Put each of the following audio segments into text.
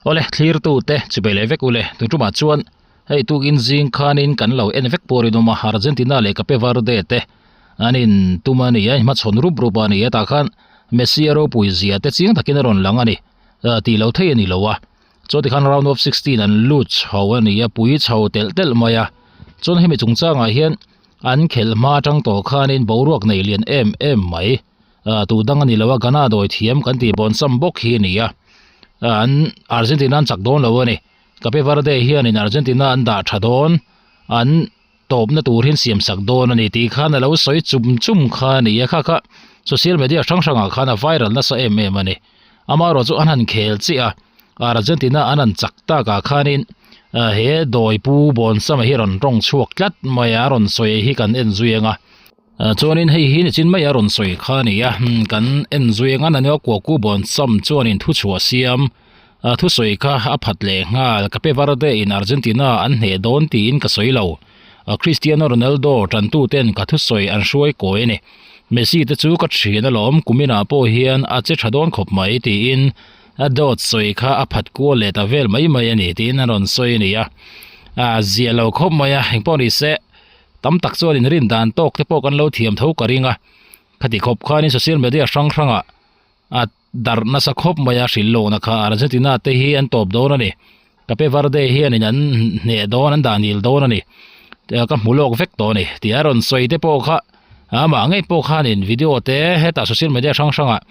Awle, thlirtute chubei leh vek ule, tun tumah chuan hei tukin zing khanin kan lo en vek pawh rinawm a, Argentina leh Cape Verde te an in tum a ni a, hmachhawn rup rup a ni a, tah khan Messi a ropui zia te chiang takin a rawn lang a ni, tih lo thei a ni lo a, chuan tikhan round of 16 an lut chho a ni a, pui chho telh telh mai a, chuan hemi chungchangah hian an khelh hma atang tawh khanin boruak nei lian em em mai. Ah tu dang a ni lo a Ghana dawi thiam kan tih bawn sam bawk hi a ni a ah an Argentina an chak dawn lo a ni Cape Verde hianin Argentina an dah tha dawn an tawpna tur hi an siam sak dawn a ni tih khan a lo sawi chum chum kha a ni a kha kha social media hrang hrangah khan a viral nasa em em a ni amaherawh chu an han khel chiah a Argentina an han chak takah khanin ah he dawi pu bawn sama hi a rawn tawng chhuak tlat mai a a rawn sawi hi kan en zui ang a. Chuanin hei hi nichin mai a rawn sawi kha a ni a kan en zui anga nania kuaku bawn sam chuanin thu chhuah siam a thusawi kha a phat leh nghal Cape Verde in Argentina an hneh dawn tiin ka sawi lo Cristiano Ronaldo tantu ten ka thusawi an hruai kawi a ni Messi te chu ka thian alawm kuminah pawh hian a che tha dawn khawp mai tiin a dawt sawi kha a phat kual leh ta vel mai mai a ni tiin a rawn sawi a ni a a ziah lo khawp mai a engpawh ni se. Tam tak chuan inrin dan tawk te pawh kan lo thiam tho ka ring a, khati khawp khanin social media hrang hrangah a darh nasa khawp mai a hrilh lohna kha Argentina te hi an tawp dawn a ni. Cape Verde hianin an hneh dawn an dah nil dawn a ni. Ka hmu lawk vek tawh a ni tih a rawn sawi te pawh kha amah ngei pawh khanin video te hetah social media hrang hrangah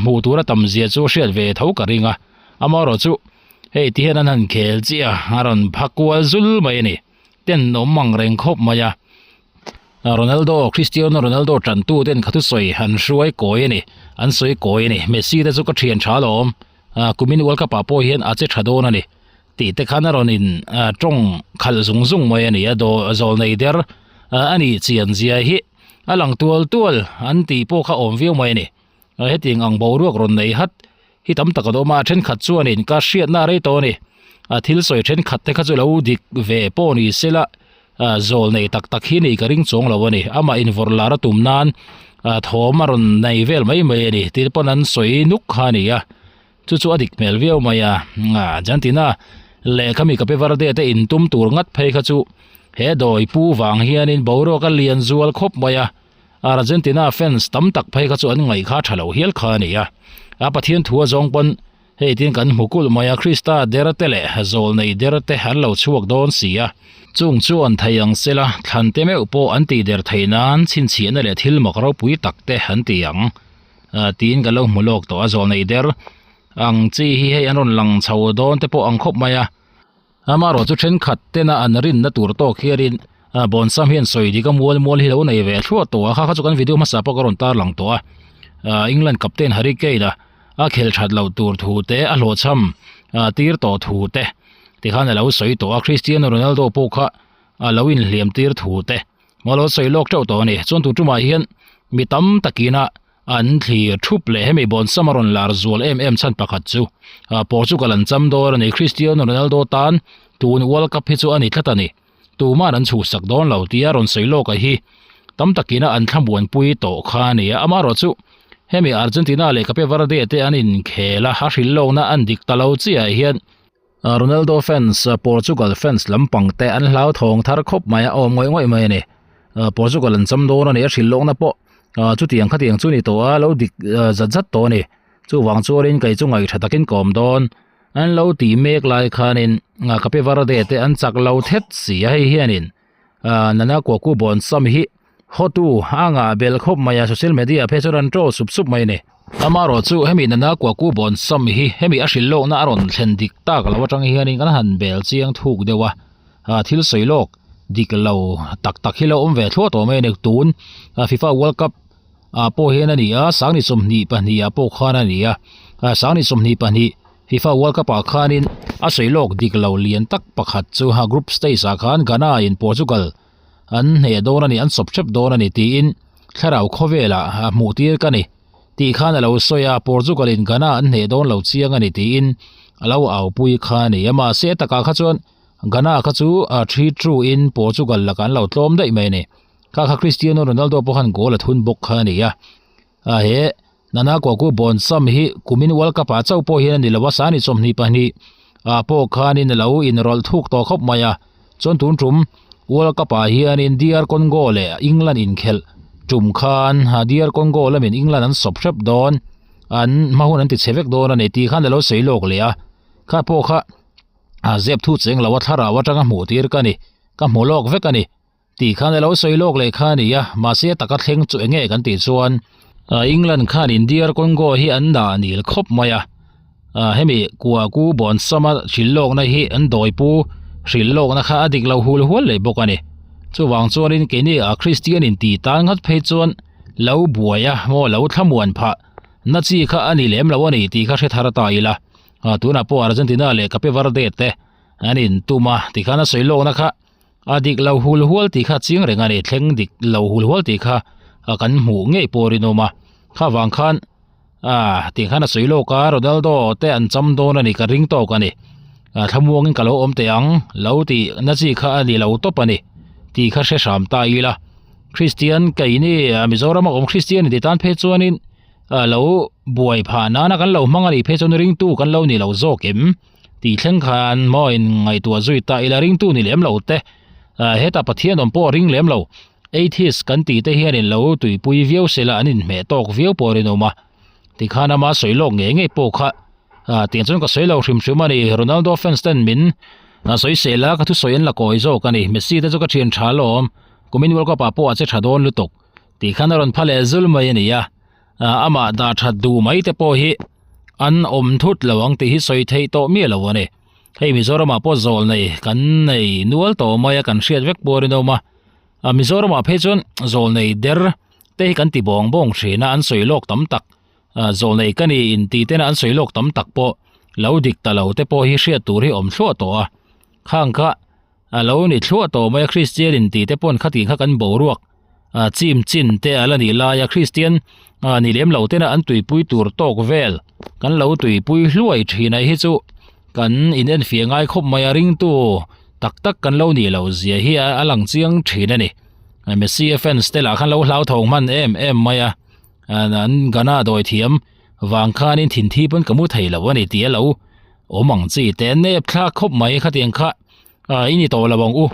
hmuh tur a tam zia chu hriat ve tho ka ring a, amaherawhchu hei ti hian an han khel chiah a, a rawn pha kual zul mai a ni. ten awm ang reng khawp mai a Ronaldo Cristiano Ronaldo tan tu ten kha thusawi an hruai kawi a ni an sawi kawi a ni Messi te chu ka thian tha alawm kumin World Cup ah pawh hian a che tha dawn a ni tih te khan a rawn in tawng khalh zung zung mai a ni a daw zawl nei der a nih chian zia hi a lang tual tual an tih pawh kha awm viau mai a ni hetiang ang boruak rawn nei hat hi tam tak an awm a thenkhat chuanin ka hriatna a rei tawh a ni a thil sawi thenkhat te kha chu lo dik ve pawh ni sela ah zawl nei tak tak hi ni ka ring chuang lo a ni amah invawrh lar a tum nan ah thawm a rawn nei vel mai mai a ni tih pawn an sawi nuk kha a ni a chu chu a dik hmel viau mai a ah Argentina leh khami Cape Verde te intum tur ngat phei kha chu he dawi pu vang hianin boruak a lian zual khawp mai a. Argentina fans tam tak phei kha chu an ngaih kha tha lo hial kha a ni a, a Pathian thu a zawng pawn hei tin kan hmu kulh mai a, Krista der te leh zawl nei der te an lo chhuak dawn si a, chung chuan thei ang sela thlan te meuh pawh an tih der thei nan chhinchhiahna leh thil mak ropui tak te an ti ang tiin ka lo hmu lawk tawh a, zawl nei der ang chi hi hei an rawn lang chho dawn te pawh ang khawp mai a. Amaherawh chu thenkhat tena an rinna tur tawk hianin Bawnsam hian sawi dik a mual mual hi lo nei ve thluah tawh a, kha kha chu kan video hmasa pawh ka rawn tarlang tawh a, England captain Harry Kane a a khelh that loh tur thu te a hlawhchham tir tawh thu te tikhan a lo sawi tawh a, Cristiano Ronaldo pawh kha a lo inhliam tir thu te maw lo sawi lawk teuh tawh a ni, chuan tu tumah hian mi tam takin a An thlir thup leh hemi Bawnsam a rawn lar zual em em chhan pakhat chu Portugal an cham dawn a ni. Cristiano Ronaldo tan tun World Cup hi chu a ni tlat a ni. Tuman an chhuhsak dawn lo tia rawn sawi lawk a hi tam takin a an thlamuanpui tawh kha a ni a. Amaherawh chu hemi Argentina leh Cape Verde te an inkhel a, a hrilh lawkna an dik ta lo chiah hian Ronaldo fans, Portugal fans lampang te an hlauthawng thar khawp mai a, awm ngawih ngawih mai a ni. Portugal an cham dawn a ni, a hrilh lawkna pawh chutiang khatiang chu ni tawh a, lo dik zat zat tawh a ni. Chuvang chuanin kei chu ngaih tha takin ka awm dawn. An lo tih mek lai khanin Cape Verde te an chak lo thet si a, hei hianin Nana Kwaku Bonsam hi Hotu a ngah belh khawp mai a, social media phei chuan an troll sup sup mai a ni. Amaherawh chu hemi nana kuaku bawn sam hi hemi a hrilh lawkna a rawn thlen dik tak lo atang hianin kan han bel chiang thuk deuh a, ah thil sawi lawk dik lo tak tak hi lo awm ve thluah tawh mai a ni. Tun FIFA World Cup ah pawh hian a ni a, sangni 22 ah pawh khan a ni a, sangni 22 FIFA World Cup ah khanin a sawi lawk dik lo lian tak pakhat chu group stage ah khan Ghana in Portugal an hneh dawn a ni, an sawp hrep dawn a ni tiin thlarau khawvelah hmuh tir ka ni tih khan a lo sawi a, Portugal in Ghana an hneh dawn lo chiang a ni tiin a lo aupui kha a ni a, mahse takah kha chuan Ghana kha chu thi thu in Portugal lakah an lo tlawm daih mai a ni, kha kha Cristiano Ronaldo pawh khan goal a thun bawk kha a ni a, he Nana Kwaku Bonsam hi kumin World Cup ah chauh pawh hian a ni lo a, sani 22. Ah pawh khanin a lo inrawlh thuk tawh khawp mai a, chuan tun tum World Cup ah hianin DR Congo leh England inkhelh tum khan DR Congo lamin England an sawp hrep dawn, an hma hun an ti chhe vek dawn a ni tih khan a lo sawi lawk leh a, kha pawh kha zep thu cheng lo a thlarau atanga hmuh tir ka ni, ka hmu lawk vek a ni. Tih khan a lo sawi lawk leh kha a ni a, mahse a taka thleng chu enge kan tih chuan England khan in DR Congo hi an dah nil khawp mai a, hemi Kuaku Bawnsama hrilh lawkna hi an dawipu hrilh lawkna kha a dik lo hul hual leh bawk a ni. Chuvang chuanin keini a Kristian in tih tan nghat phei chuan lo buai a maw lo thlamuan phah na chi kha a ni lem lo a ni tih kha hre thar ta ila, tunah pawh Argentina leh Cape Verde te an intum a tikhan a sawi lawkna kha A dik lo hul hual tih kha chiang reng a ni, thleng dik lo hul hual tih kha kan hmuh ngei pawh rinawm a, kha vang khan ah tih khan a sawi lawk a, Ronaldo te an cham dawn a ni ka ring tawk a ni, thlamuangin ka lo awm teh ang lo tih na chi kha a ni lo tawp a ni tih kha hre hram ta ila, Christian keini Mizoram a awm Christian inti tan phei chuanin lo buai phah nana kan lo hmang a nih phei chuan ringtu kan lo ni lo zawk em? Tih thleng khan maw in ngaihtuah zui ta ila ringtu ni lem lo te hetah Pathian awm pawh a ring lem lo atheist kan tih te hian in lo tuipui viau sela an inhmeh tawk viau pawh a rinawm a tikhan ama sawi lawk ngei ngei pawh kha tiang chuan ka sawi lo hrim hrim a ni Ronaldo fans ten min sawi sel a ka thusawi an la kawi zawk a ni Messi te chu ka thian tha alawm kumin world cup ah pawh a che tha dawn lutuk tikhan a rawn pha leh zul mai a ni a. Amah dah that duh mai te pawh hi an awm thut lo ang tih hi sawi theih tawh miah lo a ni. Hei Mizoramah pawh zawl nei kan nei nual tawh mai a kan hriat vek pawh a rinawm a. Mizoramah phei chuan zawl nei der te hi kan ti bawng bawng thin a an sawi lawk tam tak zawl nei ka ni in tih tena an sawi lawk tam tak pawh lo dik ta lo te pawh hi hriat tur hi awm thluah tawh a. Khang kha a lo ni thluah tawh mai a Kristian in tih te pawn khatih kha kan boruak ah chim chin te a la nih lai a Kristian ah ni lem lo tena an tuipui tur tawk vel kan lo tuipui hluai thin a hi chu kan in en fiah ngai khawp mai a ringtu tak tak kan lo nih loh zia hi a lang chiang thin a ni Messi a fans te lah khan lo hlauthawng hman em em mai a an Ghana dawi thiam vang khanin thinthi pawn ka mu thei lo a ni tih a lo awm ang chi te nep thlak khawp mai khatiang kha ah i ni tawh lo ang u.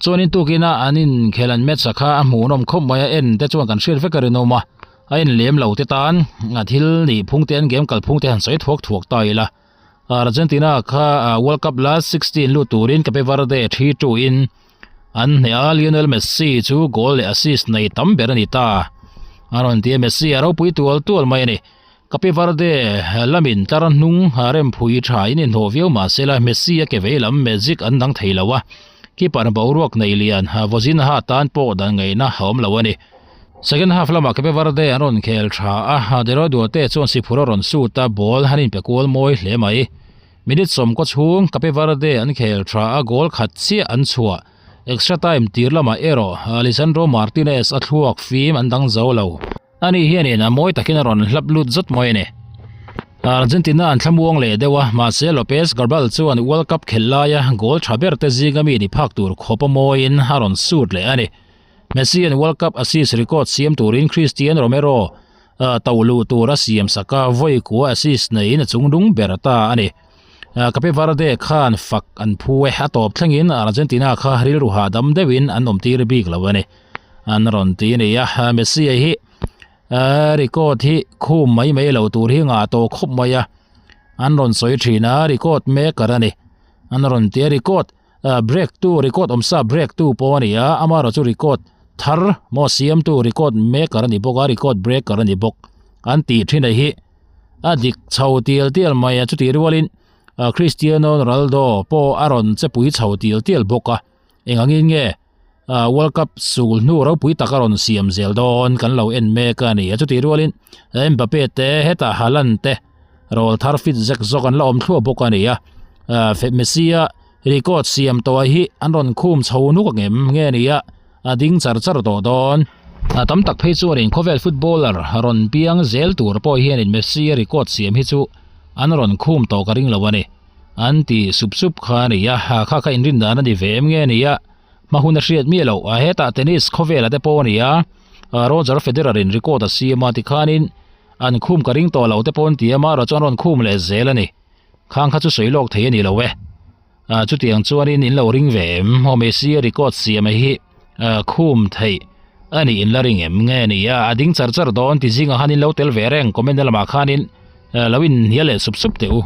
Chuanin tukina an inkhel an match a kha a hmuhnawm khawp mai a en te chuan kan hriat vek a rinawm a a en lem lo te tan a thil nih phung te an game kal phung te han sawi thuak thuak ta ila Argentina kha World Cup last 16 lut turin Cape Verde 3-2 in an hneh a Lionel Messi chu goal leh assist nei tam ber a ni ta a rawn ti a Messi a ropui tual tual mai a ni. Cape Verde lamin tlar hnung remphui tha in inhlawh viau mah se la Messi a ke vei lam magic an dang thei lo a, keeper boruak nei lian Vozinha tan pawh dan ngaihna a awm lo a ni. Second half lamah Cape Verde an rawn khel tha a, Leroy Duarte chuan siphur a rawn shoot a, ball an inpe kual mawi hle mai. Minute sawmkaw chhung Cape Verde an khel tha a, goal khat chiah an chhuah. Extra time tir lamah erawh Lisandro Martinez a thluak fim an dang zo lo. Ani hianin a mawi takin a rawn hlap lut zut mai a ni. Argentina an thlamuang leh deuh a, mahse Lopez Garbal chuan World Cup khelh laia goal tha ber te zinga mi ni phak tur khawp a mawiin a rawn sut leh a ni. Messi an World Cup assist record siam turin Cristian Romero to luh tur a siam sak a, vawi kua assist neiin a chungnung ber ta a ni. Cape Verde khan fak an phu e, a tawp thlengin Argentina kha rilru hahdam deuhin an awm tir bik lo a ni. An rawn ti a ni a, Messi hi record hi khum mai mai lo tur hi ngah tawh khawp mai a, an rawn sawi thin a, record maker a ni. An rawn ti a, record break tu, record awmsa break tu pawh a ni a, amaherawhchu record thar maw siamtu record maker a ni bawk a, record breaker a ni bawk an tih thin a hi a dik chho tial tial mai a, chutih rualin Cristiano Ronaldo pawh a rawn che pui chho tial tial bawk a, eng angin nge World Cup sul hnu ropui tak a rawn siam zel dawn kan lo en mek a ni a, chutih rualin Mbappe te hetah Haaland te rawl thar fit zek zawk an la awm thluah bawk a ni a, Messi a record siam tawh hi an rawn khum chho nuk ang em nge ni a, a ding char char tawh dawn. A tam tak phei chuanin khawvel footballer rawn piang zel tur pawh hianin Messi a record siam hi chu an rawn khum tawh ka ring lo a ni. An ti sup sup kha a ni a, kha kha inrin dan a ni ve em nge ni a, hma hun a hriat miah loh. Hetah tennis khawvela te pawh a ni a, Roger Federer in record a siam a tikhanin an khum ka ring tawh lo te pawh an ti a, amaherawhchu an rawn khum leh zel a ni. Khang kha chu sawi lawk thei a ni lo e. Ah chutiang chuanin in lo ring ve em? Aw Messi a record siam a hi khum theih a nih in la ring em nge ni a? A ding char char dawn ti zingah khan in lo tel ve reng comment na lamah khanin lo inhnial leh sup sup teh u.